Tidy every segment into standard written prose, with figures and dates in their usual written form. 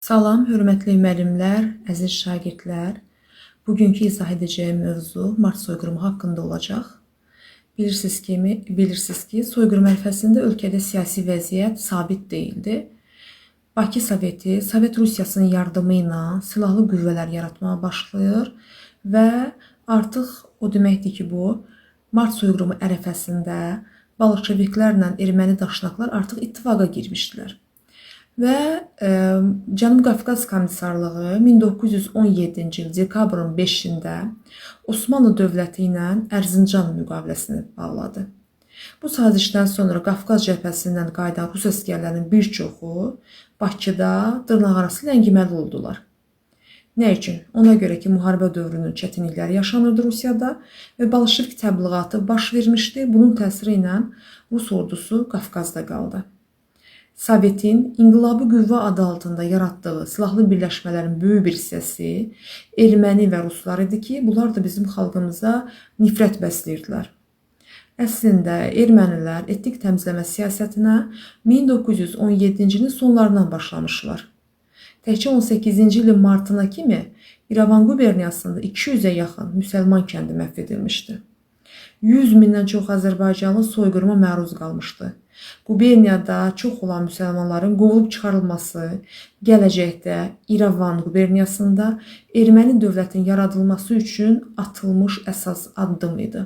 Salam, hörmətli müəllimlər, əziz şagirdlər. Bugünkü izah edəcəyim mövzu Mart soyqırımı haqqında olacaq. Bilirsiniz ki, soyqırım ərəfəsində ölkədə siyasi vəziyyət sabit deyildi. Bakı Soveti Sovet Rusiyasının yardımı ilə silahlı qüvvələr yaratmağa başlayır və artıq o deməkdir ki, bu Mart soyqırımı ərəfəsində bolşeviklərlə erməni daşnaqlar artıq ittifaqa girmişdilər. Və Cənubi Qafqaz Komissarlığı 1917-ci il dekabrın 5-də Osmanlı dövləti ilə Ərzincan müqaviləsini bağladı. Bu sazişdən sonra Qafqaz cəbhəsindən qayıdan rus əsgərlərinin bir çoxu Bakıda dırnaqarası ləngiməli oldular. Nə üçün? Ona görə ki, müharibə dövrünün çətinlikləri yaşanırdı Rusiyada və bolşevik təbliğatı baş vermişdi. Bunun təsiri ilə rus ordusu Qafqazda qaldı. Sovetin İnqilabi Qüvvə adı altında yaratdığı silahlı birləşmələrin böyük bir hissəsi erməni və ruslar idi ki, bunlar da bizim xalqımıza nifrət bəsləyirdilər. Əslində ermənilər etnik təmizləmə siyasətinə 1917-ci ilin sonlarından başlamışlar. Təkcə 18-ci ilin martına kimi İrəvan quberniyasında 200-ə yaxın müsəlman kəndi məhv edilmişdi. 100 mindən çox azərbaycanlı soyqırıma məruz qalmışdı. Quberniyada çox olan müsəlmanların qovulub çıxarılması gələcəkdə İrəvan quberniyasında erməni dövlətinin yaradılması üçün atılmış əsas addım idi.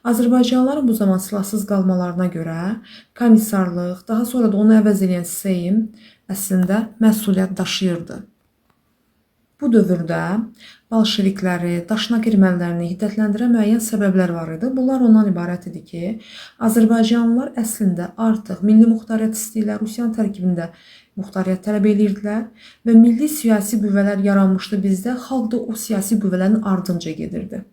Azərbaycanlıların bu zaman silahsız qalmalarına görə komissarlıq, daha sonra da onu əvəz edən Seym əslində məsuliyyət daşıyırdı. Bu dövrdə bolşevikləri, daşnaq ermənilərini hiddətləndirən müəyyən səbəblər var idi. Bunlar ondan ibarət idi ki, azərbaycanlılar əslində artıq milli muxtariyyət istəyirlər, Rusiyanın tərkibində muxtariyyət tələb edirdilər və milli siyasi qüvvələr yaranmışdı bizdə, xalq da o siyasi qüvvələrin ardınca gedirdi.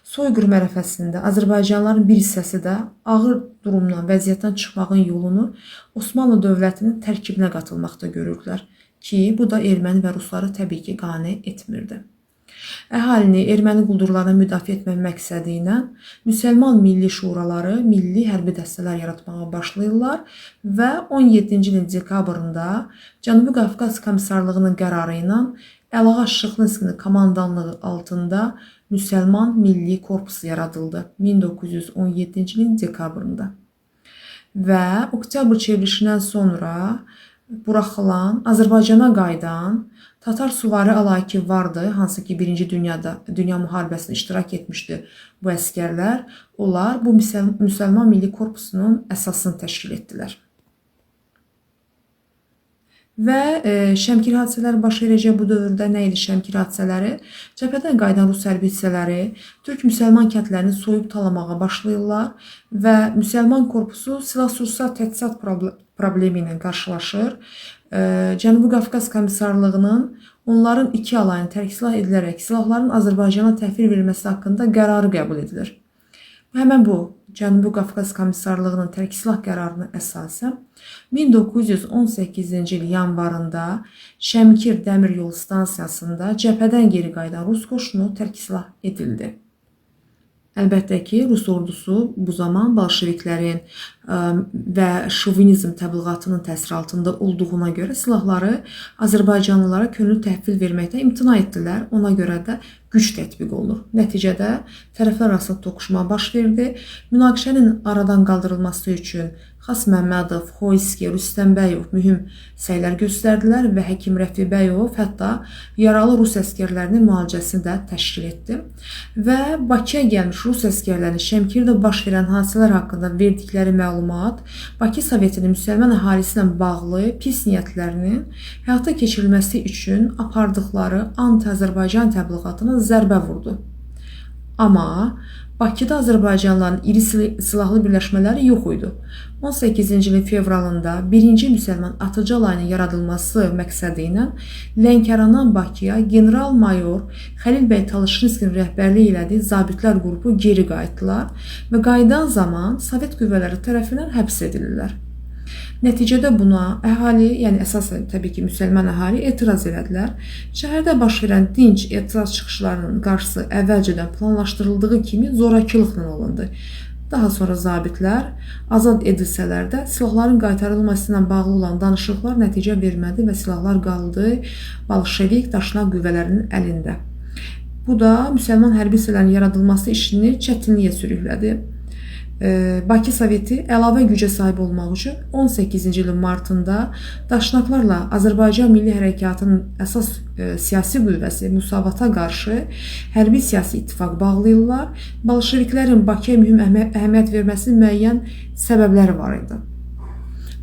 Soyqırım ərəfəsində azərbaycanlıların bir hissəsi də ağır durumdan, vəziyyətdən çıxmağın yolunu Osmanlı dövlətinin tərkibinə qatılmaqda görürdülər ki, bu da erməni və rusları təbii ki, qane etmirdi. Əhalini erməni quldurlarına müdafiə etmək məqsədi ilə müsəlman milli şuraları, milli hərbi dəstələr yaratmağa başlayırlar və 17-ci ilin dekabrında Cənubi Qafqaz Komissarlığının qərarı ilə Əlağa Şıxlinskinin komandanlığı altında Müsəlman Milli Korpusu yaradıldı 1917-ci ilin dekabrında. Və oktyabr çevrilişindən sonra buraxılan, Azərbaycana qayıdan Tatar süvari alayı ki vardı, hansı ki Birinci Dünya müharibəsində iştirak etmişdi bu əsgərlər, onlar bu Müsəlman Milli Korpusunun əsasını təşkil etdilər. Və Şəmkir hadisələri baş verəcək bu dövrdə. Nə idi Şəmkir hadisələri? Cəbhədən qayıdan rus hərbi hissələri türk müsəlman kəndlərini soyub talamağa başlayırlar və müsəlman korpusu silah-sursat təchizat problemi ilə qarşılaşır. Cənubi Qafqaz Komissarlığının onların iki alayını tərk silah edilərək silahların Azərbaycana təhvil verilməsi haqqında qərarı qəbul edilir. Həmən bu Cənubi Qafqaz Komissarlığının tərk silah qərarına əsasən 1918-ci il yanvarında Şəmkir dəmir yolu stansiyasında cəbhədən geri qayıdan rus qoşunu tərk silah edildi. Əlbəttə ki, rus ordusu bu zaman bolşeviklərin və şovinizm təbliğatının təsiri altında olduğuna görə silahları azərbaycanlılara könüllü təhvil verməkdən imtina etdilər. Ona görə də güc tətbiq olunur. Nəticədə tərəflər arasında toqquşma baş verdi. Münaqişənin aradan qaldırılması üçün Xas Məmmədov, Xoyski, Rüstəmbəyov mühüm səylər göstərdilər və Həkim Rəfibəyov hətta yaralı rus əsgərlərinin müalicəsini də təşkil etdi. Və Bakıya gəlmiş rus əsgərlərinin Şəmkirdə baş verən hadisələr haqqında verdikləri məlumat Bakı Sovetinin müsəlman əhalisi ilə bağlı pis niyyətlərinin həyata keçirilməsi üçün apardıqları anti-Azərbaycan təbliğatına zərbə vurdu. Amma Bakıda azərbaycanlıların iri silahlı birləşmələri yox idi. 18-ci ilin fevralında 1-ci müsəlman atıcı alayının yaradılması məqsədi ilə Lənkərandan Bakıya general-mayor Xəlil bəy Talışinskinin rəhbərliyi elədiyi zabitlər qrupu geri qayıtdılar və qayıdan zaman Sovet qüvvələri tərəfindən həbs edilirlər. Nəticədə buna əhali, yəni əsasən təbii ki, müsəlman əhali etiraz elədilər. Şəhərdə baş verən dinc etiraz çıxışlarının qarşısı əvvəlcədən planlaşdırıldığı kimi zorakılıqla alındı. Daha sonra zabitlər azad edilsələr də silahların qaytarılması ilə bağlı olan danışıqlar nəticə vermədi və silahlar qaldı bolşevik daşnaq qüvvələrinin əlində. Bu da müsəlman hərbi hissələrinin yaradılması işini çətinliyə sürüklədi. Bakı Soveti əlavə gücə sahib olmaq üçün 18-ci ilin martında daşnaqlarla Azərbaycan Milli Hərəkatının əsas siyasi qüvvəsi Müsavata qarşı hərbi siyasi ittifaq bağlayırlar. Bolşeviklərin Bakıya mühüm əhəmiyyət verməsinin müəyyən səbəbləri var idi.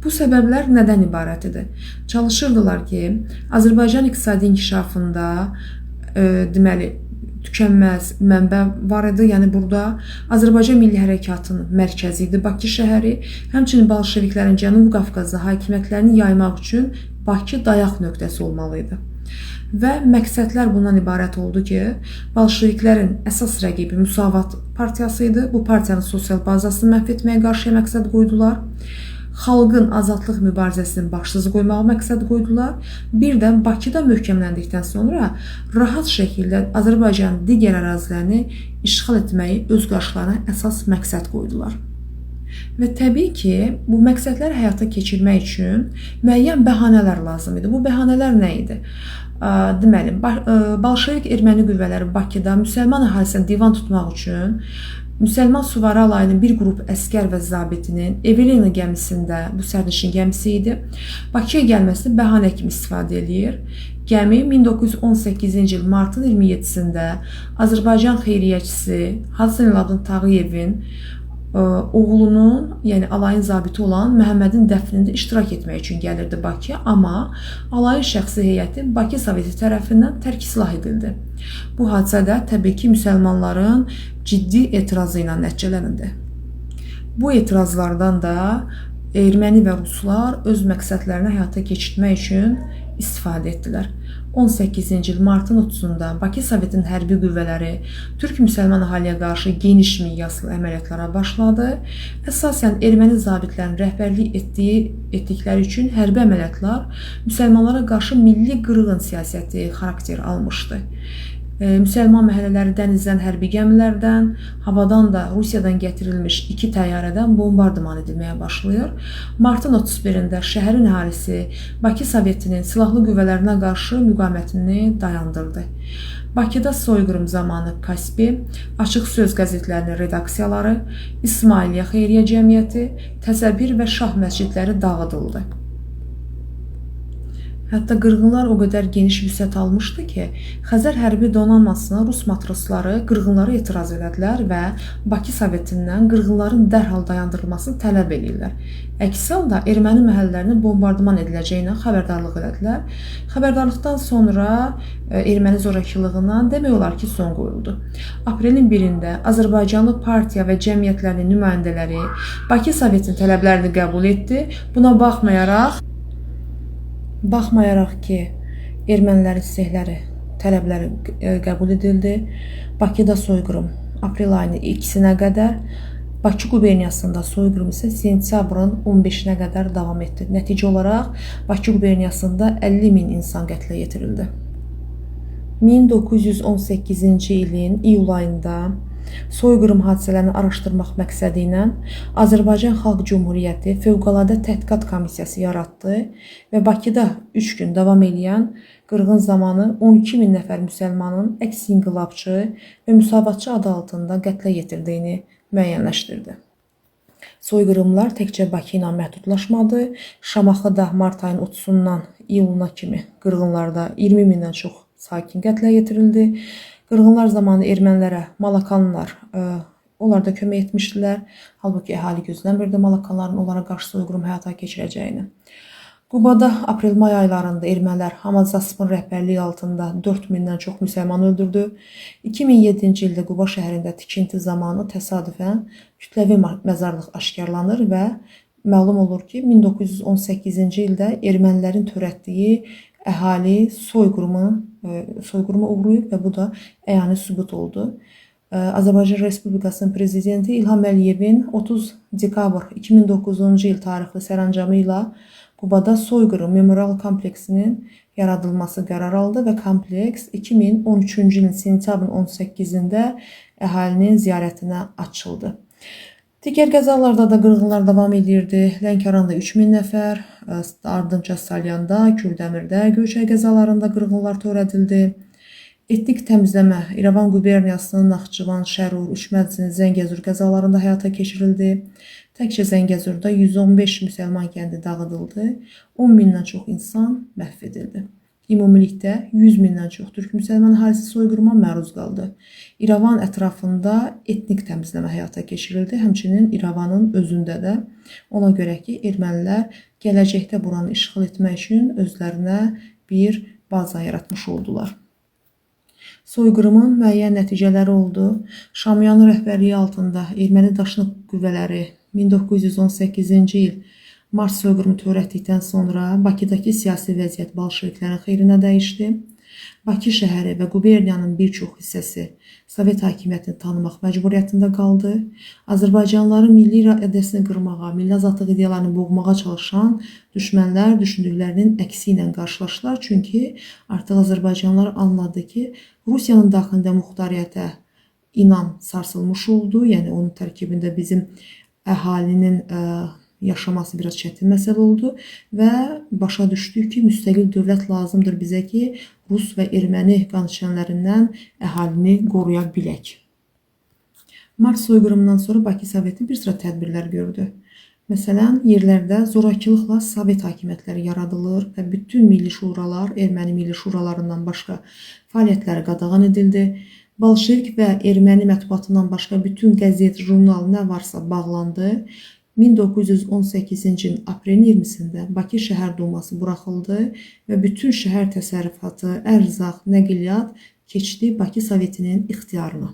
Bu səbəblər nədən ibarət idi? Çalışırdılar ki, Azərbaycan iqtisadi inkişafında deməli tükənməz mənbə var idi. Yəni burada Azərbaycan Milli Hərəkatının mərkəzi idi Bakı şəhəri. Həmçinin bolşeviklərin Cənubi Qafqazda hakimiyyətlərini yaymaq üçün Bakı dayaq nöqtəsi olmalı idi. Və məqsədlər bundan ibarət oldu ki, bolşeviklərin əsas rəqibi Müsavat partiyası idi. Bu partiyanın sosial bazasını məhv etməyə qarşı məqsəd qoydular. Xalqın azadlıq mübarizəsini başsız qoymağı məqsəd qoydular. Bir də Bakıda möhkəmləndikdən sonra rahat şəkildə Azərbaycanın digər ərazilərini işğal etməyi öz qarşılarına əsas məqsəd qoydular. Və təbii ki, bu məqsədləri həyata keçirmək üçün müəyyən bəhanələr lazım idi. Bu bəhanələr nə idi? Deməli, bolşevik erməni qüvvələri Bakıda müsəlman əhalisinə divan tutmaq üçün müsəlman süvari alayının bir qrup əskər və zabitinin Evelina gəmisində, bu sərnişin gəmisi idi, Bakıya gəlməsini bəhanə kimi istifadə eləyir. Gəmi 1918-ci il martın 27-sində Azərbaycan xeyriyyəçisi Hacı Zeynalabdin Tağıyevin oğlunun, yəni alayın zabiti olan Məhəmmədin dəfnində iştirak etmək üçün gəlirdi Bakıya, amma alayın şəxsi heyəti Bakı Soveti tərəfindən tərk silah edildi. Bu hadisə də təbii ki, müsəlmanların ciddi etirazı ilə nəticələndi. Bu etirazlardan da erməni və ruslar öz məqsədlərini həyata keçirtmək üçün istifadə etdilər. 18-ci il martın 30-da Bakı Sovetinin hərbi qüvvələri türk müsəlman əhaliyə qarşı geniş miqyaslı əməliyyatlara başladı. Əsasən erməni zabitlərinin rəhbərlik etdikləri üçün hərbi əməliyyatlar müsəlmanlara qarşı milli qırğın siyasəti xarakteri almışdı. Müsəlman məhəllələri dənizdən hərbi gəmilərdən, havadan da Rusiyadan gətirilmiş 2 təyyarədən bombardıman edilməyə başlayır. Martın 31-də şəhərin əhalisi Bakı Sovetinin silahlı qüvvələrinə qarşı müqavimətini dayandırdı. Bakıda soyqırım zamanı Kaspi, Açıq Söz qəzetlərinin redaksiyaları, İsmailiyyə Xeyriyyə Cəmiyyəti, Təzəbir və Şah məscidləri dağıdıldı. Hətta qırğınlar o qədər geniş vüsət almışdı ki, Xəzər hərbi donanmasına rus matrosları qırğınlara etiraz elədilər və Bakı Sovetindən qırğınların dərhal dayandırılmasını tələb eləyirlər. Əks halda erməni məhəllələrinin bombardıman ediləcəyinə xəbərdarlıq elədilər. Xəbərdarlıqdan sonra erməni zorakılığına demək olar ki, son qoyuldu. Aprelin 1-də Azərbaycanlı partiya və cəmiyyətlərinin nümayəndələri Bakı Sovetinin tələblərini qəbul etdi. Buna baxmayaraq ki, ermənilərin istəkləri, tələbləri qəbul edildi. Bakıda soyqırım aprel ayının 2-sinə qədər, Bakı quberniyasında soyqırım isə sentyabrın 15-nə qədər davam etdi. Nəticə olaraq Bakı quberniyasında 50 min insan qətlə yetirildi. 1918-ci ilin iyul ayında soyqırım hadisələrini araşdırmaq məqsədi ilə Azərbaycan Xalq Cümhuriyyəti Fövqəladə Tədqiqat Komissiyası yaratdı və Bakıda 3 gün davam eləyən qırğın zamanı 12 min nəfər müsəlmanın əks inqilabçı və müsavatçı adı altında qətlə yetirdiyini müəyyənləşdirdi. Soyqırımlar təkcə Bakı ilə məhdudlaşmadı. Şamaxıda mart ayının 30-undan iyuluna kimi qırğınlarda 20 mindən çox sakin qətlə yetirildi. Qırğınlar zamanı ermənilərə malakanlar, onlar da kömək etmişdilər. Halbuki əhali gözləmirdi malakanların onlara qarşı soyqırım həyata keçirəcəyini. Qubada aprel-may aylarında ermənilər Hamazaspın rəhbərliyi altında 4 mindən çox müsəlman öldürdü. 2007-ci ildə Quba şəhərində tikinti zamanı təsadüfən kütləvi məzarlıq aşkarlanır və məlum olur ki, 1918-ci ildə ermənilərin törətdiyi əhali soyqırıma uğrayıb və bu da əyani sübut oldu. Azərbaycan Respublikasının Prezidenti İlham Əliyevin 30 dekabr 2009-cu il tarixli sərəncamı ilə Qubada soyqırım memorial kompleksinin yaradılması qərar aldı və kompleks 2013-cü ilin sentyabrın 18-də əhalinin ziyarətinə açıldı. Digər qəzalarda da qırğınlar davam edirdi. Lənkəranda 3000 nəfər, ardınca Salyanda, Kürdəmirdə, Göyçay qəzalarında qırğınlar törədildi. Etnik təmizləmə İrəvan quberniyasının Naxçıvan, Şərur, Üçmədzin, Zəngəzur qəzalarında həyata keçirildi. Təkcə Zəngəzurda 115 müsəlman kəndi dağıdıldı, 10 mindən çox insan məhv edildi. Ümumilikdə 100 mindən çox türk müsəlman əhalisi soyqırıma məruz qaldı. İrəvan ətrafında etnik təmizləmə həyata keçirildi. Həmçinin İrəvanın özündə də, ona görə ki, ermənilər gələcəkdə buranı işğal etmək üçün özlərinə bir baza yaratmış oldular. Soyqırımın müəyyən nəticələri oldu. Şamyanın rəhbərliyi altında erməni daşnaq qüvvələri 1918-ci il Mart soyqırımı törətdikdən sonra Bakıdakı siyasi vəziyyət bolşeviklərin xeyrinə dəyişdi. Bakı şəhəri və quberniyanın bir çox hissəsi Sovet hakimiyyətini tanımaq məcburiyyətində qaldı. Azərbaycanlıların milli iradəsini qırmağa, milli azadlıq ideyalarını boğmağa çalışan düşmənlər düşündüklərinin əksi ilə qarşılaşdılar. Çünki artıq azərbaycanlılar anladı ki, Rusiyanın daxilində muxtariyyətə inam sarsılmış oldu. Yəni onun tərkibində bizim əhalinin yaşaması biraz çətin məsələ oldu və başa düşdük ki, müstəqil dövlət lazımdır bizə ki, Rus və erməni qançənlərindən əhalini qoruya bilək. Mart soyqırımından sonra Bakı Soveti bir sıra tədbirlər gördü. Məsələn, yerlərdə zorakılıqla Sovet hakimiyyətləri yaradılır və bütün milli şuralar, erməni milli şuralarından başqa fəaliyyətləri qadağan edildi. Bolşevik və erməni mətbuatından başqa bütün qəzet, jurnal nə varsa bağlandı. 1918-ci ilin aprelin 20-sində Bakı şəhər duması buraxıldı və bütün şəhər təsərrüfatı, ərzaq, nəqliyyat keçdi Bakı Sovetinin ixtiyarına.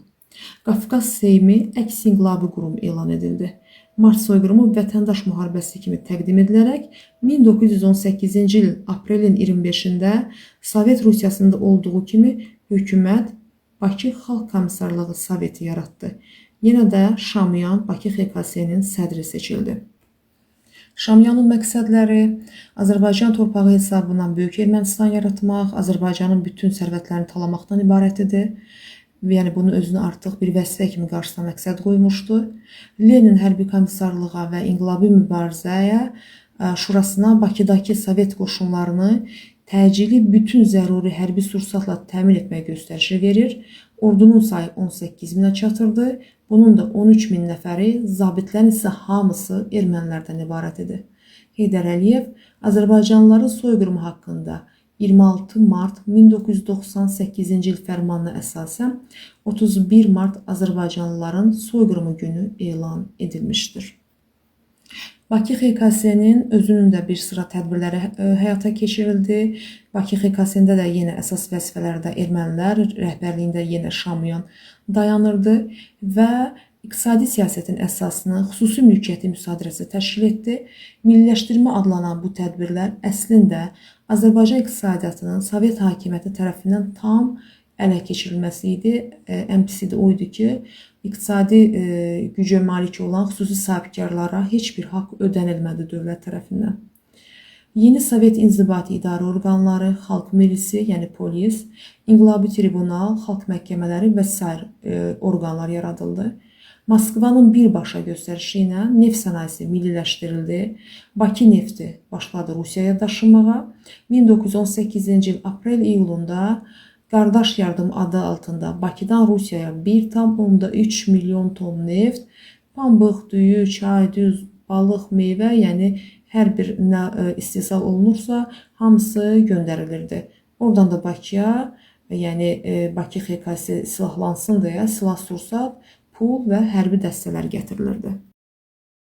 Qafqaz Seymi əks inqilabi qurum elan edildi. Mart soyqırımı vətəndaş müharibəsi kimi təqdim edilərək 1918-ci il aprelin 25-də Sovet Rusiyasında olduğu kimi hökumət Bakı Xalq Komissarlığı Soveti yaratdı. Yenə də Şamyan Bakı XKS-nin sədri seçildi. Şamyanın məqsədləri Azərbaycan torpağı hesabına Böyük Ermənistan yaratmaq, Azərbaycanın bütün sərvətlərini talamaqdan ibarət idi. Yəni bunu özünə artıq bir vəzifə kimi qarşısına məqsəd qoymuşdu. Lenin hərbi komissarlığa və inqilabi mübarizəyə şurasına Bakıdakı Sovet qoşunlarını təcili bütün zəruri hərbi sursatla təmin etmək göstərişi verir. Ordunun sayı 18 minə çatırdı. Bunun da 13 min nəfəri, zabitlərin isə hamısı ermənilərdən ibarət idi. Heydər Əliyev Azərbaycanlıların soyqırımı haqqında 26 mart 1998-ci il fərmanına əsasən 31 mart Azərbaycanlıların soyqırımı günü elan edilmişdir. Bakı XKS-nin özünün də bir sıra tədbirləri həyata keçirildi. Bakı XKS-də də yenə əsas vəzifələrdə ermənilər, rəhbərliyində yenə Şamyan dayanırdı və iqtisadi siyasətin əsasını xüsusi mülkiyyətin müsadirəsi təşkil etdi. Milliləşdirmə adlanan bu tədbirlər əslində Azərbaycan iqtisadiyyatının Sovet hakimiyyəti tərəfindən tam ələ keçirilməsi idi. Ən pisi də o idi ki, iqtisadi gücə malik olan xüsusi sahibkarlara heç bir haqq ödənilmədi dövlət tərəfindən. Yeni Sovet inzibati idarə orqanları, xalq milisi, yəni polis, inqilabi tribunal, xalq məhkəmələri və sair orqanlar yaradıldı. Moskvanın birbaşa göstərişi ilə neft sənayesi milliləşdirildi. Bakı nefti başladı Rusiyaya daşınmağa. 1918-ci il aprel-iyulunda Qardaş Yardım adı altında Bakıdan Rusiyaya 1,3 milyon ton neft, pambıq, düyü, çay, düz, balıq, meyvə, yəni hər bir nə istehsal olunursa, hamısı göndərilirdi. Oradan da Bakıya, yəni Bakı XKS silahlansın deyə silah-sursat, pul və hərbi dəstələr gətirilirdi.